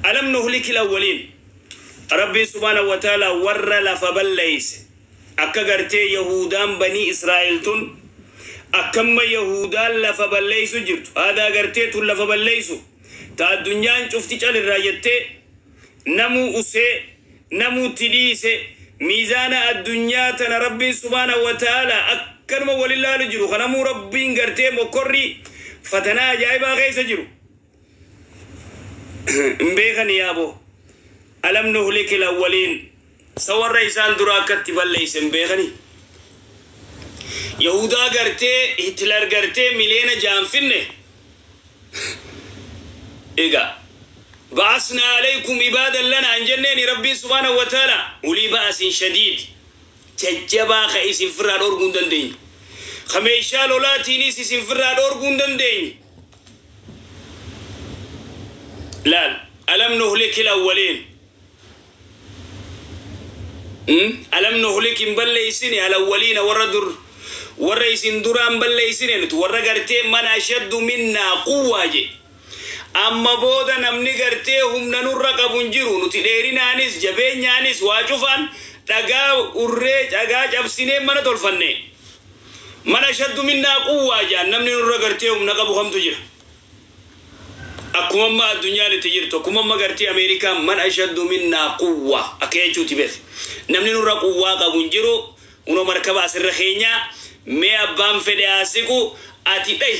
Alam nuhlikil awwaliin, Rabbiin subhaanahu wa ta'ala warra lafa balleeyse, akka gartee Yahudaan banii Israa'el tun akkamma Yahudaan lafa balleeysu jirtu, aadaa gartee tun lafa balleeysu ta addunyaan cufti calirraa jettee, namuu usee, namuu itti dhiise, miizaana addunyaa tana Rabbiin subhaanahu wa ta'ala akkanuma walin laalu jiru, kanamuu Rabbiin gartee mokkorri fatanaa ajaa'ibaa keessa jiru hin beekani. Yaaboo, alam nuhlikil awwaliin, sa warra isaan dura akkatti balleeyse hin beekani? Yahudaa gartee Hitler gartee miliyoona 6 finne. Egaa ba'asnaa alaykum ibaadan lana an jenneeni Rabbiin subhaanahu wa ta'ala, ulii ba'asin shadiid, jajjabaa ka isin firraa dhorguu hin dandeenye, ka meeshaa lolaatiinis isin firraa dhorguu hin dandeenye. Laal, alam nuhlikil awwaliin, alam nuhlik, hin balleeysine, alawwaliina, warra dur, warra isin duraan balleeysine nuti, warra gartee man ashaddu minnaa quwwaa je. Amma booda namni gartee humna nurra qabu hin jiru, nuti dheerinaanis jabeenyaanis waa cufaan dhagaa urree dhagaa cabsinee mana tolfanne. Man ashaddu minnaa quwwaa jaan, namni nurra gartee humna qabu kamtu jira? Akkuma amma addunyaan itti jirtu, akkuma amma gartee Ameerikaan man ashaddu minnaa quwwaa akka jechuuti beek, namni nurra quwwaa qabu hin jiru. Unoo markaba asirra keenyaa, mee abbaan fedhe haa siqu, ati dhayi,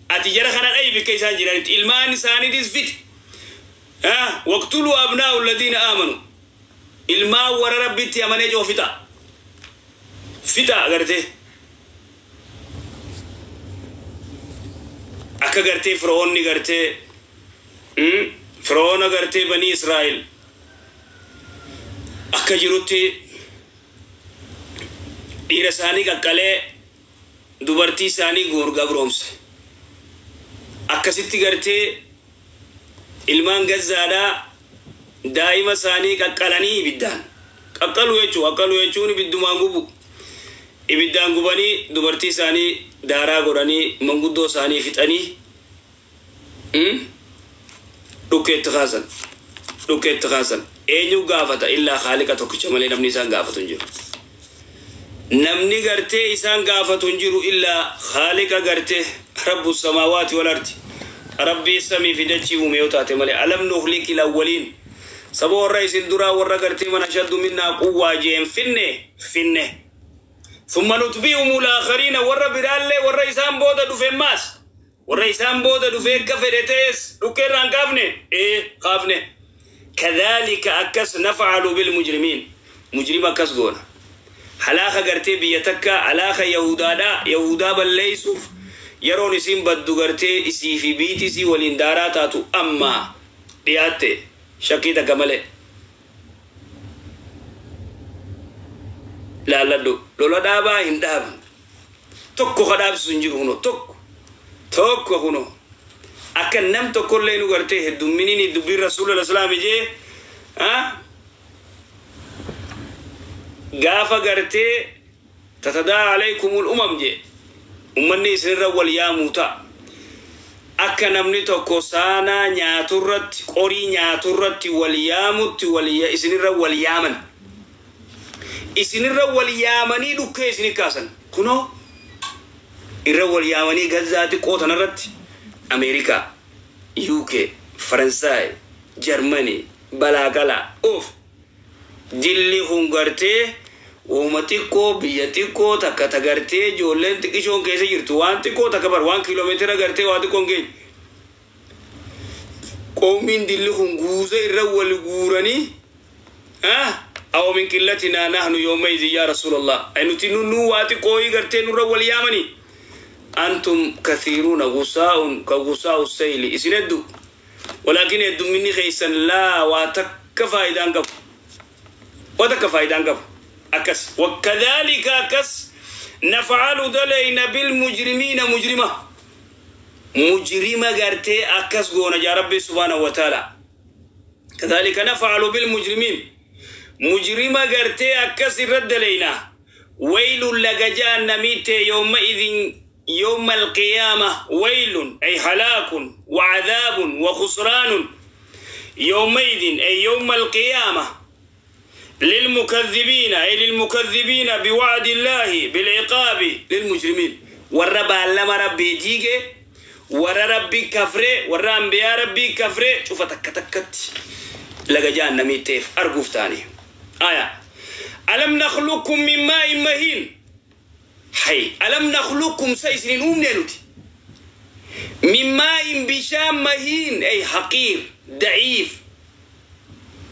ati jara kana dhayi, bikka isaan jiranitti ilmaan isaaniitis fixi. Waqtuluu abnaa'u alladhiina aamanu, ilmaan warra Rabbitti amanee coo fixa, fixa. Gartee akka gartee Fir'oonni gartee Fir'oona gartee banii Israa'el akka jirutti dhiira isaanii qaqqalee dubartii isaanii gabroomse, akkasitti gartee ilmaan Gazzaadhaa daa'ima isaanii qaqqalanii ibiddaan qaqqaluu jechuu, qaqqaluu jechuun ibiddumaan gubu, ibiddaan gubanii dubartii isaanii daaraa godhanii, manguddoo isaanii fixanii dhukkeetti kaasan, dhukkeetti kaasan. Eenyu gaafata? Illaa Khaaliqa tokkicha malee namni isaan gaafatu hin jiru. Namni gartee isaan gaafatu hin jiru illaa Khaaliqa gartee rabbu samaawaati wal ardi, Rabbii samii fi dachii uume yoo taate malee. Alam nuhlikil awwaliin, saba warra isin duraa, warra gartee man ashaddu minnaa quwwaa jeen finne, finne. Thumma nutbi'umu laakhariina, warra biraallee, warra isaan booda dhufe maas, warra isaan booda dhufe akka fedhe ta'es dhukkeerraan kaafne, ee kaafne. Kadhalika, akkas, naf'alu bilmujrimiin, mujrima akkas goona. Halaaka gartee biyya takka, halaaka Yahudaadha, Yahudaa balleeysuuf yeroon isin baddu gartee isii fi biiti isii waliin daaraa taatu amma dhiyaatte, shakkii takka malee. Laalladhu, lola dhaabaa hin dhaaban, tokko ka dhaabsisu hin jiru. Kuno tokko tokko, kuno akka nam tokkollee nu gartee heddumminiin dubbiin Rasuula Islaami jee gaafa gartee tatadaa alaykumul umam jee, ummanni isinirra wal yaamuu ta'a, akka namni tokko saanaa nyaaturratti, qorii nyaaturratti wal yaamutti wal isinirra wal yaaman, isinirra wal yaamanii dhukkee isini kaasan. Kunoo irra wal yaamanii Gazaa xiqqoo tanarratti Ameerikaa, UK, Faransaay, Jarmanii, balaaqalaa of jilli kun gartee uuma xiqqoo, biyya xiqqoo takka ta gartee ijoolleen xiqqishoon keessa jirtu, waan xiqqoo takka bar, waan kiiloomeetira gartee waa xiqqoon keenya qoomiin dilli kun guuza irra wal guuranii. Aw min qillatinaa nahnu yawmaidhin yaa Rasuulallah, ay nuti nu waa xiqqooyii gartee nurra wal yaamanii? Antum kathiiruuna gusaa'un ka gusaa'u sayli, isin heddu, walaakin heddumminni keeysan laa waa takka faayidaan qabu, waa takka faayidaan qabu. Akkas wakadhalika, akkas, nafcalu, dalayna, bilmujrimiina, mujrima, mujrima gartee akkas goona jaa Rabbi subhaanahu wa taala. Kadhalika nafcalu bilmujrimiin, mujrima gartee akkas irra dalayna. Waylun, laga jahannamiitte, yawmaidin, يوم القيامة، ويل أي هلاك وعذاب وخسران. يومئذ أي يوم القيامة للمكذبين أي للمكذبين بوعد الله بالعقاب للمجرمين. والربا لما ربي ديجي ورا ربي كفري ورا أنبياء ربي كفري شوف تكتكت لقى جهنم تيف أرجوف تاني. آية ألم نخلقكم من ماء مهين حي ألم نخلقكم سيسرين أمنينوتي من ماء بشام مهين أي حقير ضعيف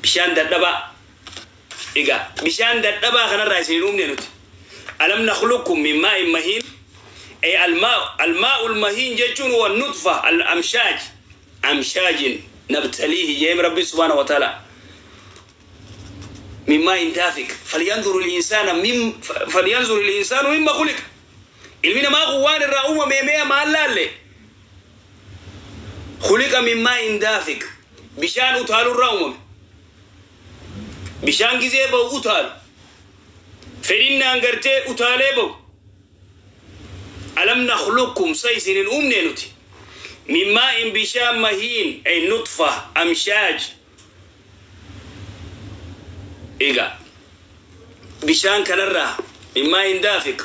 بشان دبا إيجا بشان دبا خنا رايسين أمنينوتي. ألم نخلقكم من ماء مهين أي الماء المهين جتون هو النطفة الأمشاج أمشاج نبتليه جيم ربي سبحانه وتعالى من ماء دافق فلينظر الإنسان مما خلق. المين ما قوان الرأوم ميمية ما لالي خلق من ماء دافق بشان أتال الرأوم بشان جزيبه أتال فرنا أنقرتي أتاليبه. ألم نخلقكم سيسن الأمنينوتي من ماء بشان مهين أي نطفة أمشاج إيجا بشان كنرة من ماء دافق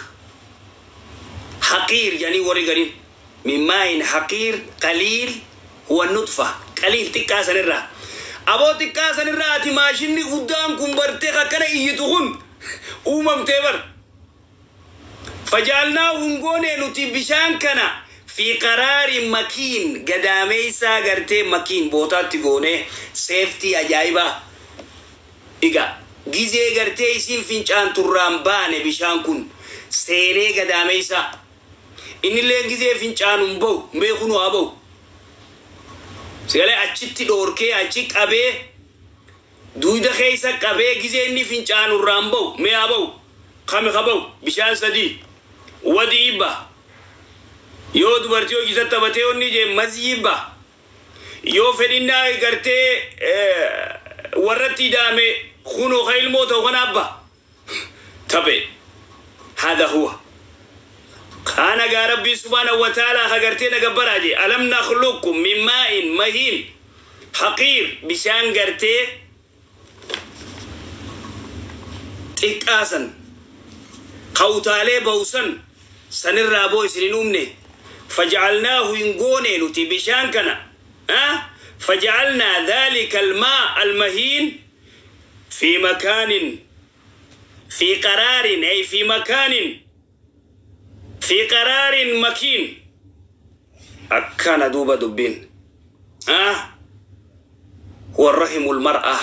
حقير يعني ورقرين من ماء حقير قليل هو النطفة قليل تكاسا نرى أبو تكاسا نرى أتماشيني قدامكم برتقى كان إيتغن أمم تبر فجعلناه نقول نتي بشان كنا في قرار مكين قداميسا قرتي مكين بوتات تقونه سيفتي أجايبة إيجا جيزي قرتي يسين فنجان ترامباني بشان كن سيري قداميسا إن اللي جيزي فنجان مبو مبيخونو أبو سيالي أتشتي دوركي أتشك أبي دويدا خيسا قبي جيزي إني فنجان رامبو مي أبو خامي خبو بشان سدي ودي إبا yoo dubartii hojii taphatee onni jee mazyiba yoo fedhinnaa gartee warratti hidhaame kunoo ka ilmoo ta'u kana abba taphe hada huwa kana gaa rabbii subhaanahu wa ta'aalaa ka gartee na gabbaraa jee alam nakhluqkum min maa'in mahiin haqiir bishaan gartee xiqqaasan kawtaalee ba'usan sanirraa boo isin hin uumne. فجعلناه ينقوني نتي بشان كنا أه؟ فجعلنا ذلك الماء المهين في مكان في قرار أي في مكان في قرار مكين أكان دوبا دبين أه؟ هو الرحم المرأة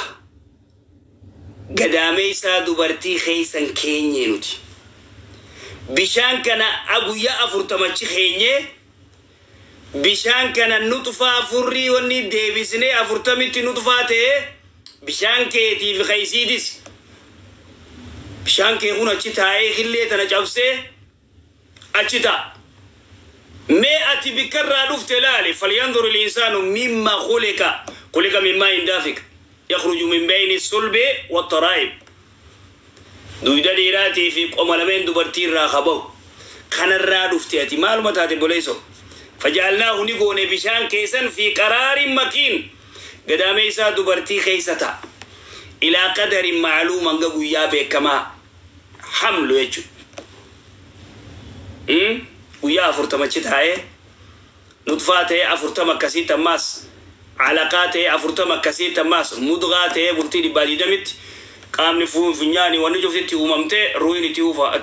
قداميسا دبرتي خيسا كيني نتي bishaan kana guyyaa afurtamachi keenye bishaan kana nutfaa furrii wanni deebisnee afurtamitti nutfaa ta'e bishaan keetiif kaysiitis bishaan kee kun achi taa'ee killee tana cabsee achi ta'a. Mee ati bikkarraa dhufte laali falyanzur al-insaanu mimma khuliqa khuliqa min maa'in daafiq yakhruju min bayni sulbi wattaraa'ib. Duyda dhiiraatii fi qoma lameen dubartii irraa qabahu kanarraa dhufte ati maaluma taate boleeso fajaalnaahu ni goone bishaan keessan fi qaraarin makiin gadaamee isaa dubartii keessa ta'a ilaa qadarin macluum hanga guyyaa beekamaa hamlu jechuudha. Guyyaa afurtamachi taa'ee nutfaa ta'ee 40 akkasii tammaas alaqaa ta'ee 40 akkasii tammaas mudgaa ta'ee bultii 120tti qaamni funyaani wanni cuftitti uumamtee ruuhin itti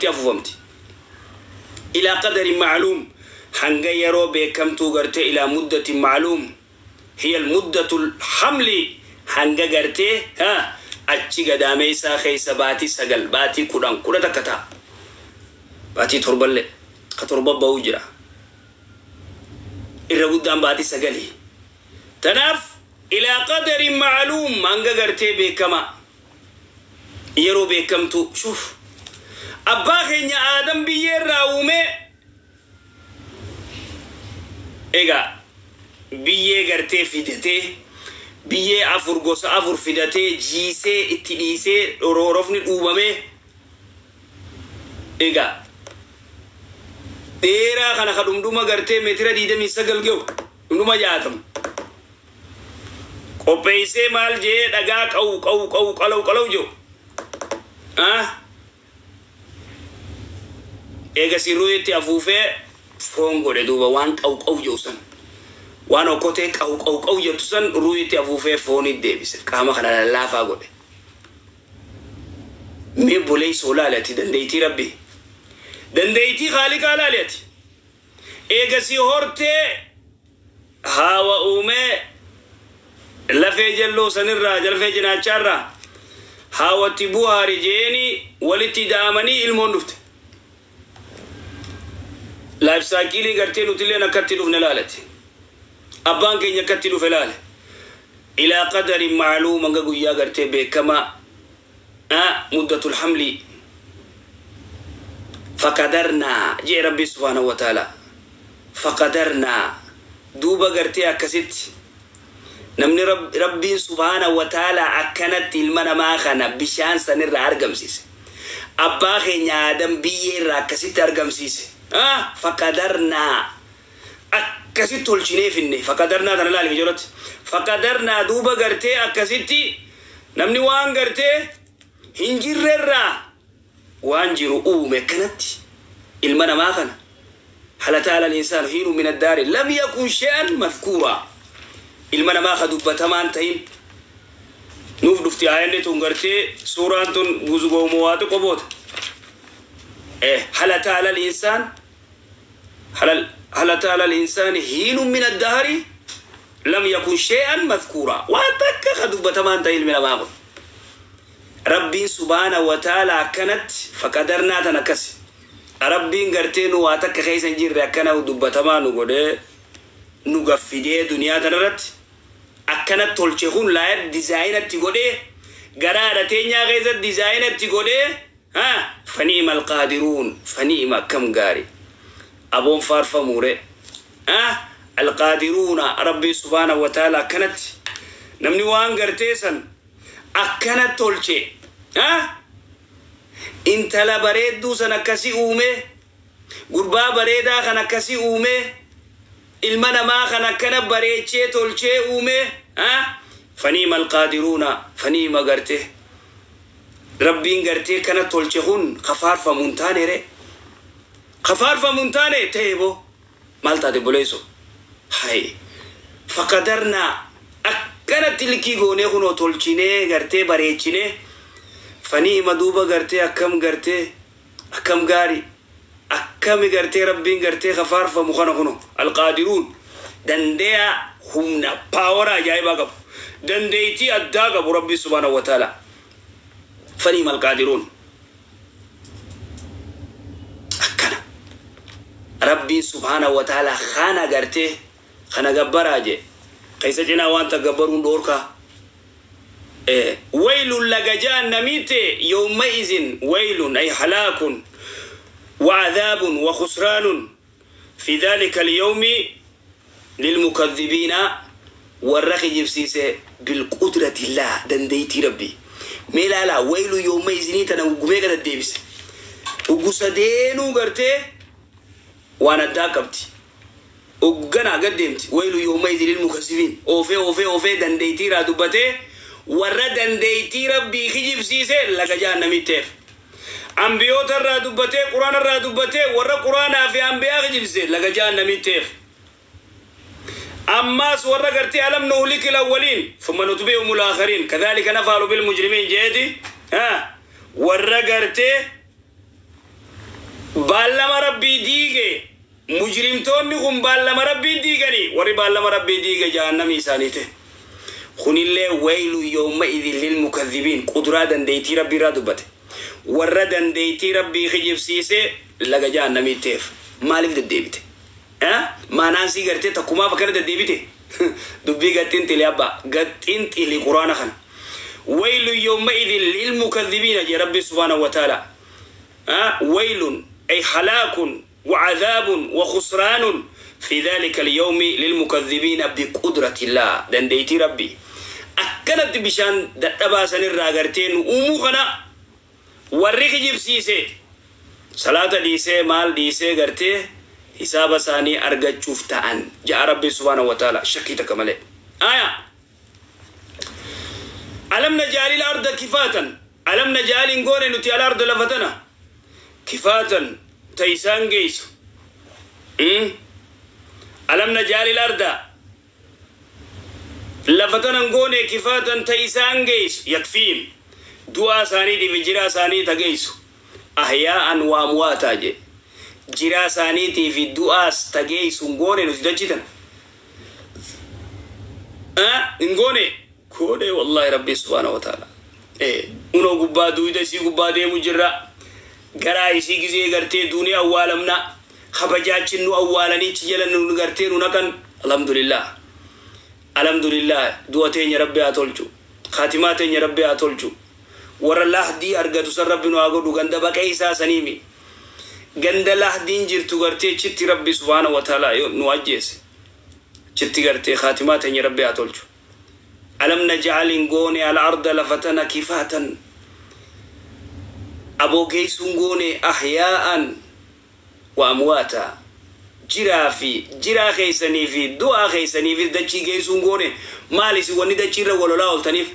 afuufamti. Ilaa qadarin macluum hanga yeroo beekamtuu gartee ilaa muddatin macluum hiya almuddatu alhamli hanga gartee achi gadaameessaa keessa baatii 9 baatii 10 11 ta'a. Baatii 7 ka 7 ba'uu jira. Irra guddaan baatii 9. Tanaaf ilaa qadarin macluum hanga gartee beekamaa yeroo beekamtu shuf abbaa keenya aadam biyyeerraa uume egaa biyyee gartee fidatee biyyee 4 gosa 4 fidatee jiisee itti dhiisee dhoroorofni dhuubame egaa dheeraa kana ka dhumdhuma gartee meetira 29 ga'u dhumdhuma 60 Qopheessee maal jee dhagaa qawu qawu qawu qalaw qalaw jiru. Eega sirruutti afuufee foon godhe duuba waan qawu qawu jiru san. Waan okkotee qawu qawu qawu jettu san ruuyitti afuufee foonitti deebise. Qaama kana lallaafaa godhe. Mee boleessoo laali ati dandeettii rabbi. Dandeettii haaliqaa laali ati. Eega si hortee haawa uumee lafee jalloo sanirraa jalfee jinaachaarraa haawatti bu'aari jeeni walitti da'amanii ilmoon dhufte. Laayif saayikilii gartee nutilleen akkatti dhufne laalati. Abbaan keenya akkatti dhufe laale. Ilaa qadarin macluum hanga guyyaa gartee beekamaa muddatul hamli faqadarnaa jee rabbi subhaanahu wa ta'ala faqadarnaa duuba gartee akkasitti namni rabbiin subhaanahu wa ta'ala akkanatti ilma namaa kana bishaan sanirraa argamsiise. Abbaa keenya Aadam biyyee irraa akkasitti argamsiise. Faqadarnaa akkasitti tolchinee finne faqadarnaa tana laali ijoolatti. Faqadarnaa duuba gartee akkasitti namni waan gartee hin jirrerraa waan jiru uume akkanatti ilma namaa kana. Hal ataa alal insaanu hiinun min addaari lam yakun shay'an madhkuuraa. Ilma namaa ka dubbatamaan ta'in nuuf dhufti aayanni tun gartee suuraan tun guzgoomoo waa xiqqoo boota. Hal ataa alal insaan hal ataa alal insaani hiinun min addahari lam yakun shay'an madhkuuraa. Waan takka ka dubbatamaan ta'in ilmi namaa kun. Rabbiin subhaana wa ta'ala akkanatti faqadarnaa tan akkasi. Rabbiin gartee nu waa takka keessa hin jirre akkana dubbatamaa nu godhee nu gaffidee duniyaa tanarratti akkana tolche kun laayat dizaayinatti godhee garaadha teenyaa keessatti dizaayinatti godhee fani'ima alqaadiruun fani'ima akkam gaari aboon faarfamuure alqaadiruuna rabbii subhaana wa ta'ala akkanatti namni waan gartee san akkana tolche intala bareedduu san akkasi uume gurbaa bareedaa kan akkasi uume ilma namaa kan akkana bareechee tolchee uume faniima alqaadiruuna faniima gartee rabbiin gartee kana tolche kun kafaarfamu hin taane re kafaarfamu hin taane ta'e boo maal taate boleeso hay faqadarnaa akkanatti likii goonee kunoo tolchinee gartee bareechinee faniima duuba gartee akkam gartee akkam gaarii akkami gartee rabbiin gartee kafaarfamu kana kuno alqaadiruun dandeeya humna paawara ajaa'ibaa qabu dandeettii addaa qabu rabbi subhaanahu wa ta'ala faniima alqaadiruun akkana rabbiin subhaanahu wa ta'ala kana gartee kana gabbaraa jee keessa cinaa waan gabbaruun dhoorkaa waylun laga jahannamiite yawmaizin waylun ay halaakun وعذاب وخسران في ذلك اليوم للمكذبين والرخي جبسيس بالقدرة الله دنديتي ربي ميلا لا ويل يومئذ تنوغميك الديبس وقصدينو قرتي وانا داكبتي وقنا قدمت ويل يومئذ للمكذبين اوفي اوفي اوفي دنديتي رادوبتي ورا دنديتي ربي خجبسيس لك جهنم التيف أنبياء الرا دبته قرآن الرا دبته ورا قرآن في أنبياء جبسه لقى جهنم تيف أما ورا قرتي ألم نهلك الأولين ثم نتبعهم الآخرين كذلك نفعل بالمجرمين جيدي ها ورا قرتي بالما ربي ديجي مجرم توني بالما ربي ديجني وري بالما ربي ديجي جهنم إسانيته خن الله ويل يومئذ للمكذبين قدرة ديتي ربي را دبته warra dandeettii rabbii kijibsiise laga jahannamii ta'eef maaliif deddeebite? Maanaan sii gartee takkumaaf akkana deddeebite? Dubbii gattiin xili abbaa gattiin xili quraana kana. Waylun yawma'idhin lilmukadhibiina jee rabbi subhaanahu wa ta'ala. Waylun ay halaakun وعذاب وخسران في ذلك اليوم للمكذبين بقدرة الله دنديتي ربي أكلت بشان دتباسن الراغرتين أمو warri kijibsiise salaata dhiisee maal dhiisee gartee hisaaba isaanii argachuuf ta'an ja'a rabbi subhaanahu wa ta'ala shakkii takka malee. Aya Alam naj'alil arda kifaatan. Alam naj'al hin goone nuti al arda lafa tana kifaatan ta isaan geessu. Alam naj'alil arda lafa tana hin goone kifaatan ta isaan geessu yakfiim du'aa isaaniitiif jiraa isaanii ta geessu ahyaa'an wa amwaataa je jiraa isaaniitiif du'aas ta geessu hin goone nuti dachitan hin goone goone wallahi rabbi subhaanahu wa ta'ala unoo gubbaa duuyda isii gubbaa deemu jirra garaa isii gizee gartee duunee awwaalamna kabajaachin nu awwaalaniichi jala nu gartee nu naqan alhamdulillah alhamdulillah du'a teenya rabbi haa tolchu khaatimaa teenya rabbi haa tolchu warra lahdii argatu san rabbi nu haa godhu ganda baqee isaa saniimi ganda lahdiin jirtu gartee chitti rabbi subhaanahu wa ta'ala nu ajjeese chitti gartee khaatimaa teenya rabbi haa tolchu. Alam naj'al hin goone al arda lafatana kifaatan aboo geessuun goone ahyaa'an wa amwaata jiraa fi jiraa keessanii fi du'aa keessanii fi dachii geessuun goone maali isin wanni dachii irra walolaa ooltaniif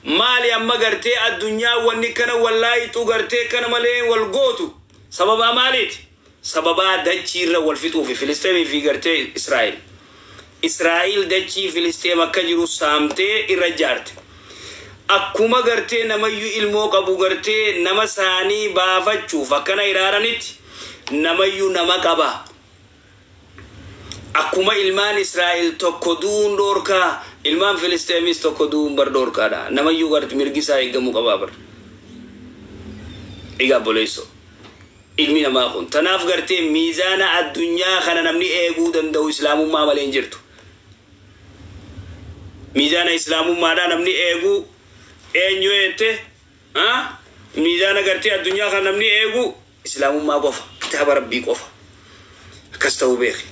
maali amma gartee addunyaa wanni kana wallaayitu gartee kana malee wal gootu sababaa maaliiti sababaa dachii irra wal fixuufi Filisteemii fi gartee Israa'el. Israa'el dachii Filisteem akka jiru saamtee irra ijaarte. Akkuma gartee namayyuu ilmoo qabu gartee nama saanii baafachuuf akkana iraaranitti namayyuu nama qaba. Akkuma ilmaan Israa'el tokko du'uun dhoorkaa ilmaan Filisteemis tokko du'uun bar dhoorkaadha. Namayyuu gartee mirgi isaa eegamuu qabaa bar. Egaa boleessoo. Ilmi namaa kun tanaaf gartee miizaana addunyaa kana namni eeguu danda'u islaamummaa malee hin jirtu. Miizaana islaamummaadhaa namni eeguu eenyu eette miizaana gartee addunyaa kana namni eeguu islaamummaa qofa kitaaba rabbii qofa akkas ta'uu beeki.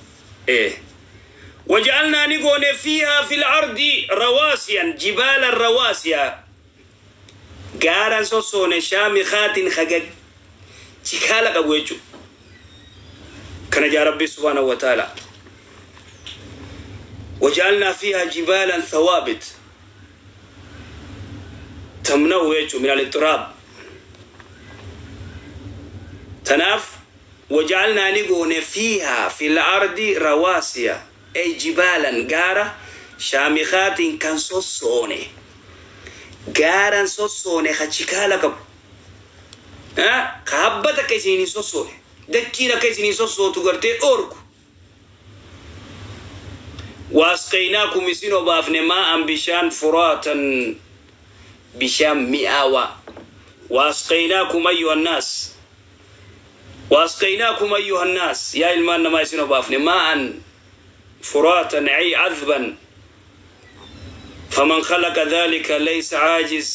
Waja'alnaa ni goone fiihaa fil ardi rawaasiyan jibaalan rawaasiya gaaran sossoone shaamikaatin hagag chikaala qabu jechuudha. Kana jaa rabbi subhaanahu wa ta'ala. Waja'alnaa fiihaa jibaalan thawaabit tamna'u jechuudha min al-ittiraab. Tanaaf waja'alnaa ni goone fiihaa fil ardi rawaasiya ay jibaalan gaara shaamikaatiin kan sossoone gaaran sossoone ka chikaala qabu. Kaabbata akka isin hin sossoone dachiin akka isin hin sossootu gartee dhoorku. Waasqaynaakum isin obaafne maa'an bishaan furaatan bishaan mi'aawaa. Waasqaynaakum ayyuhannaas waasqaynaakum ayyuhannaas yaa ilmaan namaa isin obaafne maa'an furaatan ay adban faman khalaqa dhalika laysa caajiz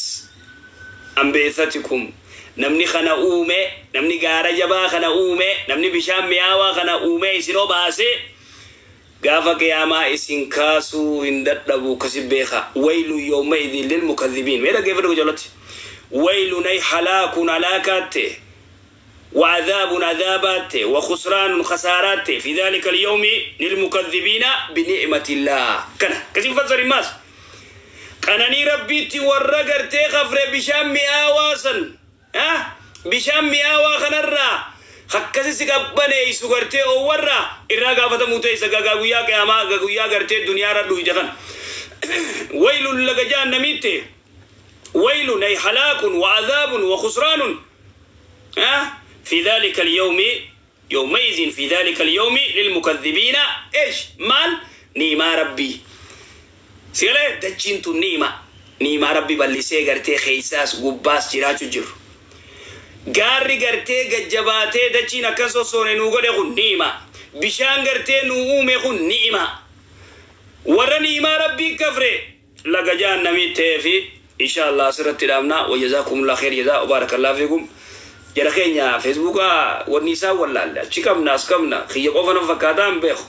an bi'ithatikum. Namni kana uume namni gaara jabaa kana uume namni bishaan mi'aawaa kana uume isin obaase gaafa qiyaamaa isin kaasuu hin dadhabu kasi beeka. Waylu yawmaidhin lilmukadhibiin. Mee dhaggeeffadhu jalatti. Waylun ay halaakun halaakaatte وعذاب عذابات وخسران خسارات في ذلك اليوم للمكذبين بنعمة الله. كنا كثير فسر الناس قناني ربيتي ورقرتي خفر بشام مئاواسا bishaan mi'aawaa kanarraa akkasi si qabbaneessu gartee oowwarraa irraa gaafatamuu ta'e gagaa guyyaa qiyaamaa guyyaa gartee duniyaarra dhuyi kan. Waylun laga jahannamiitti waylun ay halaakun wa adhaabun wa khusraanun fi dhalika alyawmi yawmaizin fi dhalika alyawmi lilmukadhibiina ish maal niimaa rabbii sigalee dachiin tun niima niimaa rabbi bal'isee gartee keessaas gubbaas jiraachuu jiru. Gaarri gartee gajjabaatee dachiin akkan sossoone nuu godhe kun ni'ima. Bishaan gartee nuu uume kun ni'ima. Warra ni'imaa rabbii kafre laga jahannamii ta'ee fi insha Allah asirratti dhaabna. Wajazaakumullah khair jazaa barakallahu fiikum. Jara keenya feesbuukaa wanni isaa wallaalle achi qabna as qabna kiyya qofa nama fakkaataa hin beeku.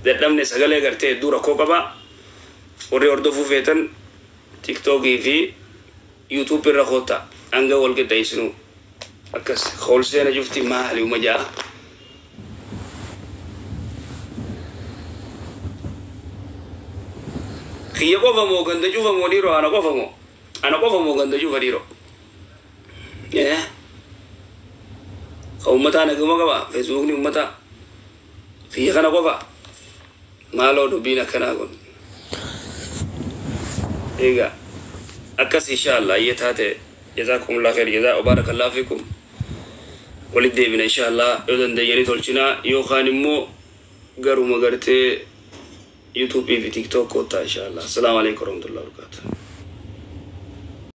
Dadhabne sagalee gartee hedduu rakkoo qaba. Warri hordofuu feetan tiktookii fi YouTube irra koota hanga wal qixxeessinu akkas hoolseena jufti maali uma jaa. Kiyya qofa moo ganda cufa moo dhiiroo? Ana qofa moo, ana qofa moo ganda cufa dhiiroo? Ka ummataa naguma qaba Feesbuukni ummataa, kiyya kana qofa. Maaloo, dubbiin akkanaa kun egaa akkas. Insha Allah ayya taate. Jazakumullah khair jazaa wa barakallahu fikum. Walit deebina insha Allah. Yoo dandeenyanii tolchinaa, yookaan immoo garuma gartee YouTube fi TikTok koottaa insha Allah. Assalaamu alaikum warahmatullahi wabarakatuh.